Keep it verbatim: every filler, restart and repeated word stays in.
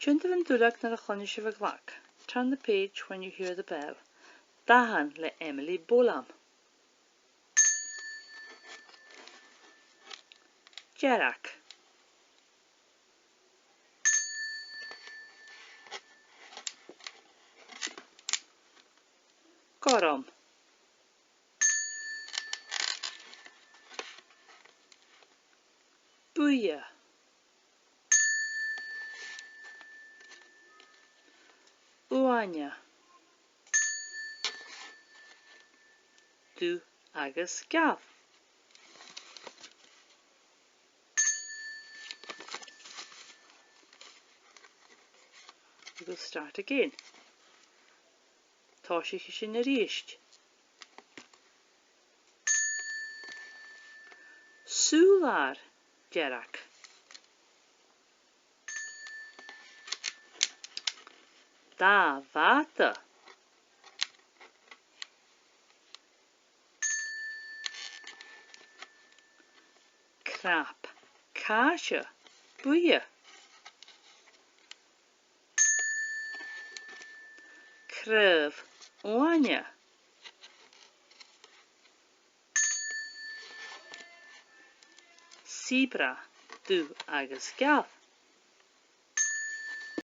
Tionndaidh an duilleag nuair a chluinneas sibh an glag. Turn the page when you hear the bell. Dathan le Emily Bolam. Dearg. Gorm. Buidhe. Uaine. Dubh agus geal. We'll start again. Tòisichidh sinn a-rithist. Sùbh-làir dearg. Dà bhàta. Cnap càise buidhe. Craobh uaine. Sìobra dubh agus geal.